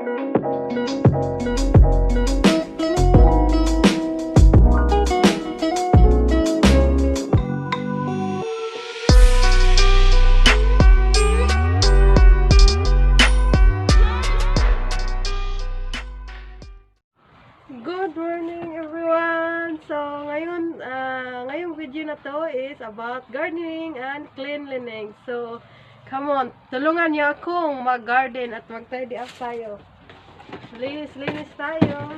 Good morning, everyone! So, ngayong video na to is about gardening and cleanliness. So, come on, tulungan niyo akong mag-garden at mag-tidy up tayo. Linis-linis tayo.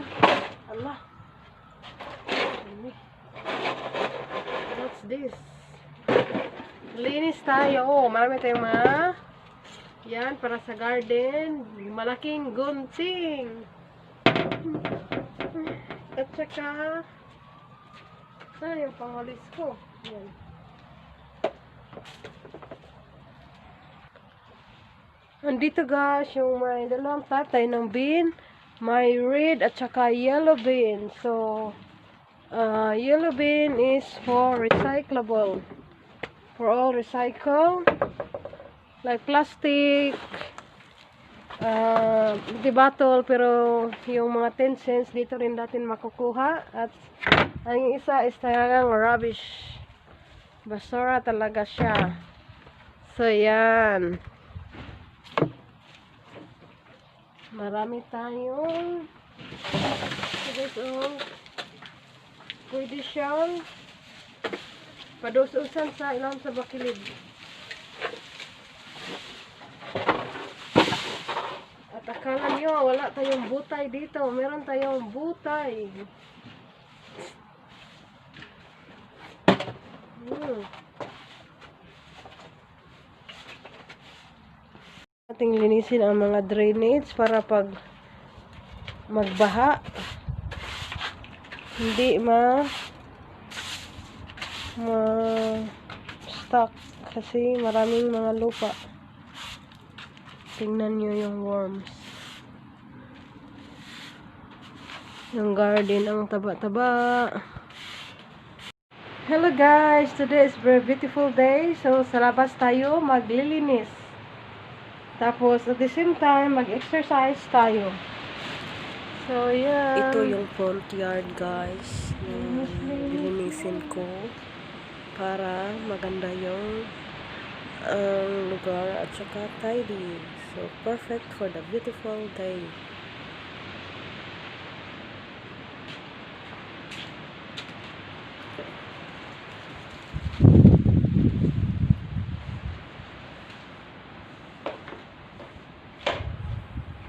Allah. Dumi. What's this? Linis tayo. Oh, marami tayong mga yan para sa garden. Malaking gunting. At saka, saan yung pangwalis ko? Yan. Andito, guys, yung may dalawang tatay ng bin. May red at saka yellow bin. So, yellow bin is for recyclable. For all recycle. Like plastic, di bottle, pero yung mga 10 cents dito rin natin makukuha. At ang isa is talagang rubbish. Basura talaga siya. So, yan. Marami tayong, so guys, oh, pwede siyang padususan sa ilang sa bakilid. At akala nyo, wala tayong butay dito. Meron tayong butay. Ating linisin ang mga drainage para pag magbaha, hindi ma stuck kasi maraming mga lupa. Tingnan nyo yung worms. Yung garden, ang taba-taba. Hello guys! Today is very beautiful day. So, sa labas tayo maglilinis. Tapos, at the same time, mag-exercise tayo. So, yeah. Ito yung front yard, guys, na lilinisin ko para maganda yung ang lugar at saka tidy. So, perfect for the beautiful day.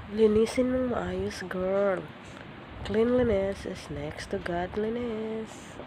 Linisin mong maayos, girl. Cleanliness is next to godliness.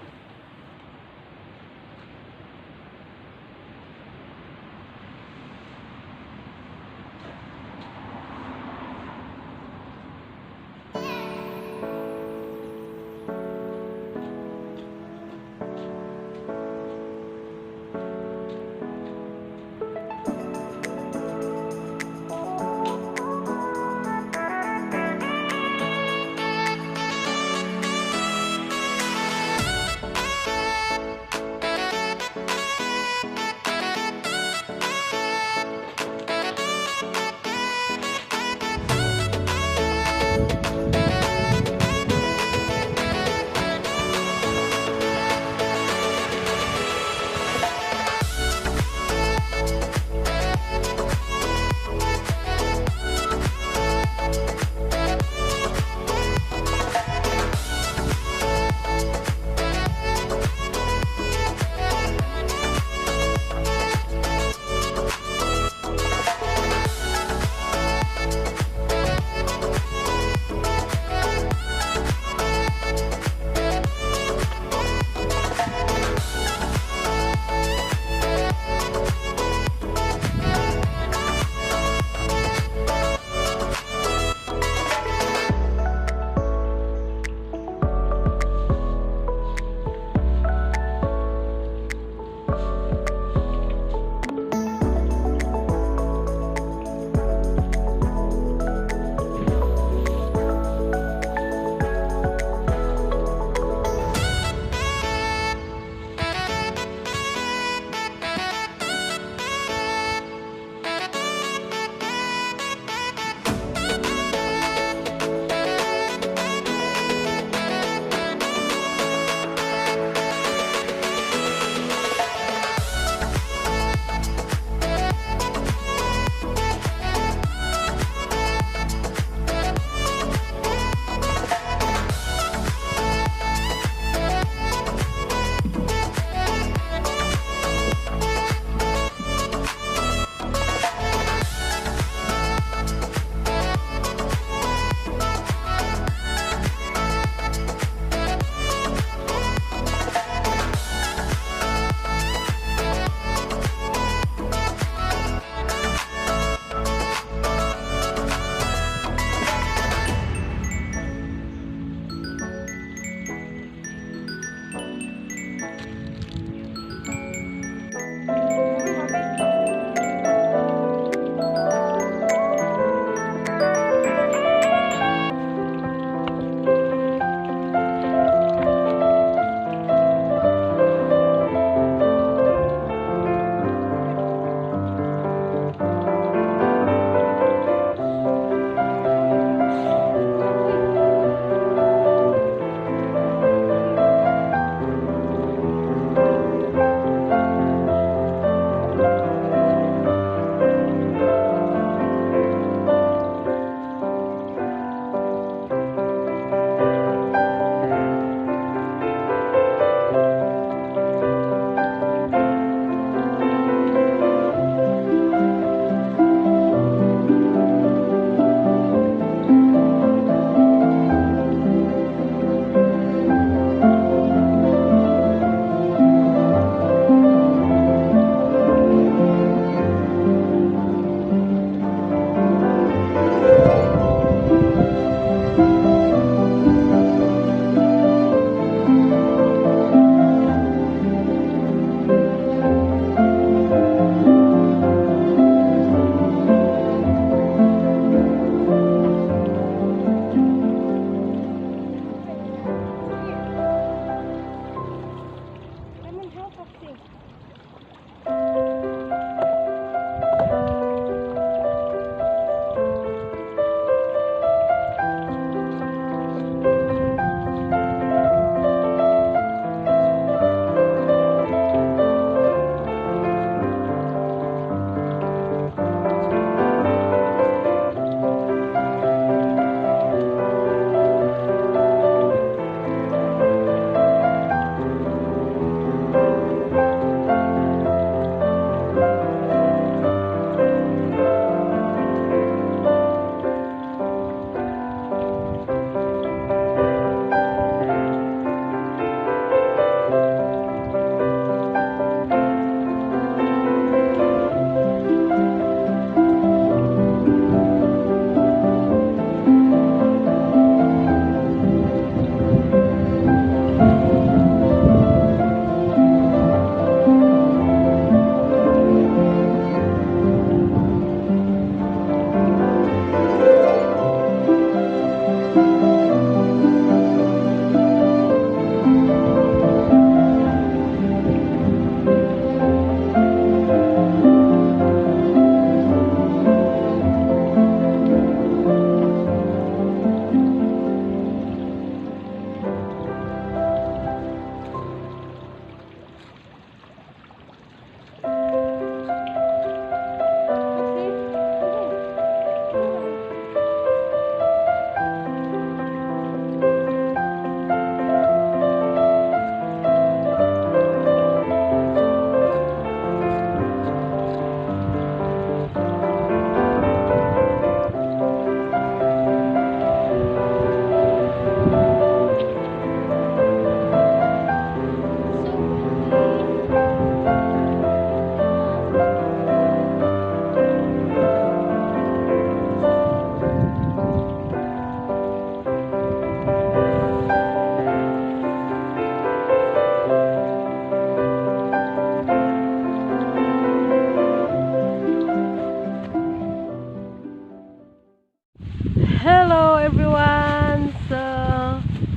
Hello everyone! So,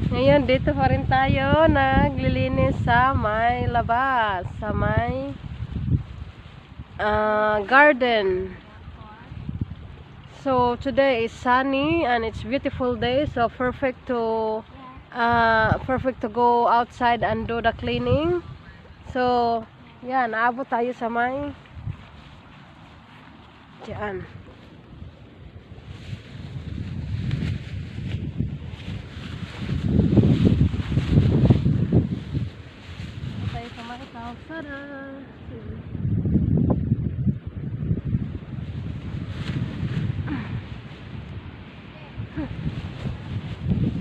ngayon dito pa rin tayo naglilinis sa may labas, sa may garden. So, today is sunny and it's beautiful day, so perfect to go outside and do the cleaning. So, yan, naabot tayo sa may diyan. Tayo sa may kalsada.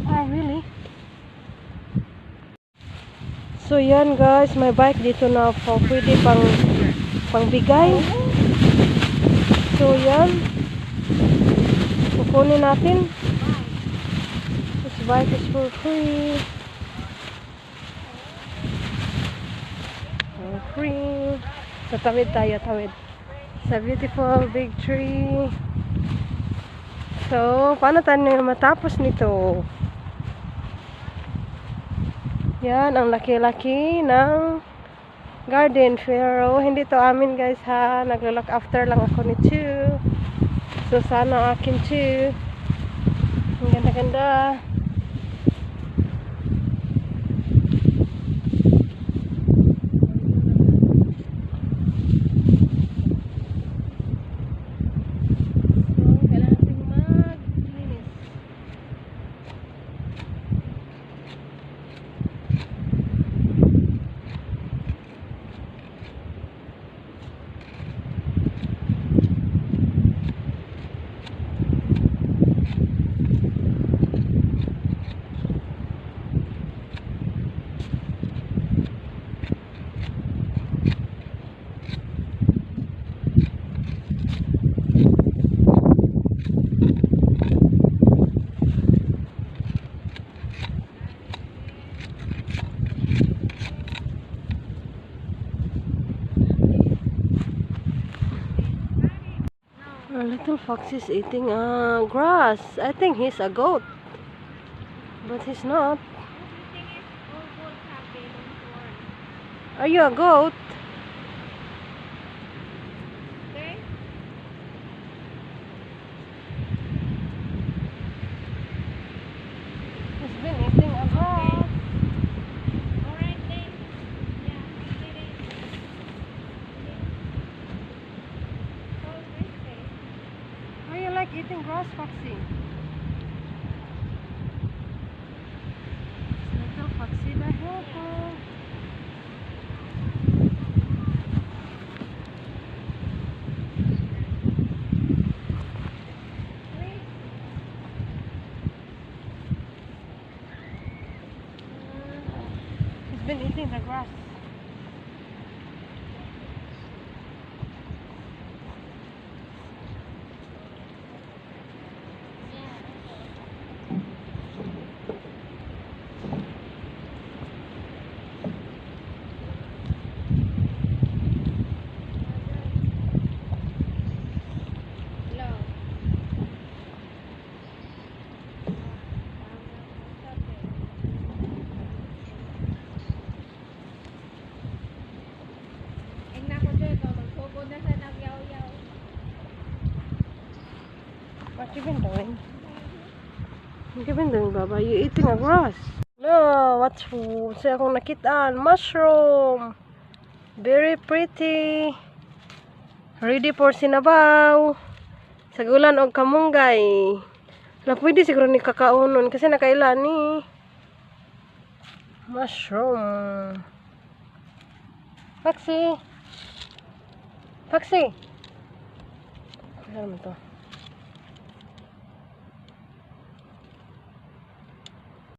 Oh, really? So, yan guys, may bike dito na po, pwede pang pangbigay. So, yan. Kukunin natin. This bike is for free. For free. So, tawid tayo, tawid. Sa beautiful big tree. So, paano tayo matapos nito? Yan, ang laki-laki ng garden. Pero, hindi to amin guys ha. Naglo-look after lang ako nito. So, sana akin too. Ang ganda-ganda. So, kailangan natin maglinis. Our little fox is eating grass. I think he's a goat. But he's not. The thing is, all goats have their own horn. Are you a goat? Okay? He's been eating a grass. Alright then. Yeah, did it. Oh, okay. Why you like eating grass, Foxy? Little Foxy the helper. Wait. He's been eating the grass. Yeah. Hello. Ingna ko dyan, no? Magsugo na sa nagyaw-yaw. What you been doing? What you been doing, Baba? You eating a grass? No, what's food? Sa akong nakitaan. Mushroom. Very pretty. Ready for sinabaw. Sagulan og kamunggay. Na pwede siguro ni kakaonon kasi nakaila ni. Mushroom. Foxy. Foxy. Ano naman to?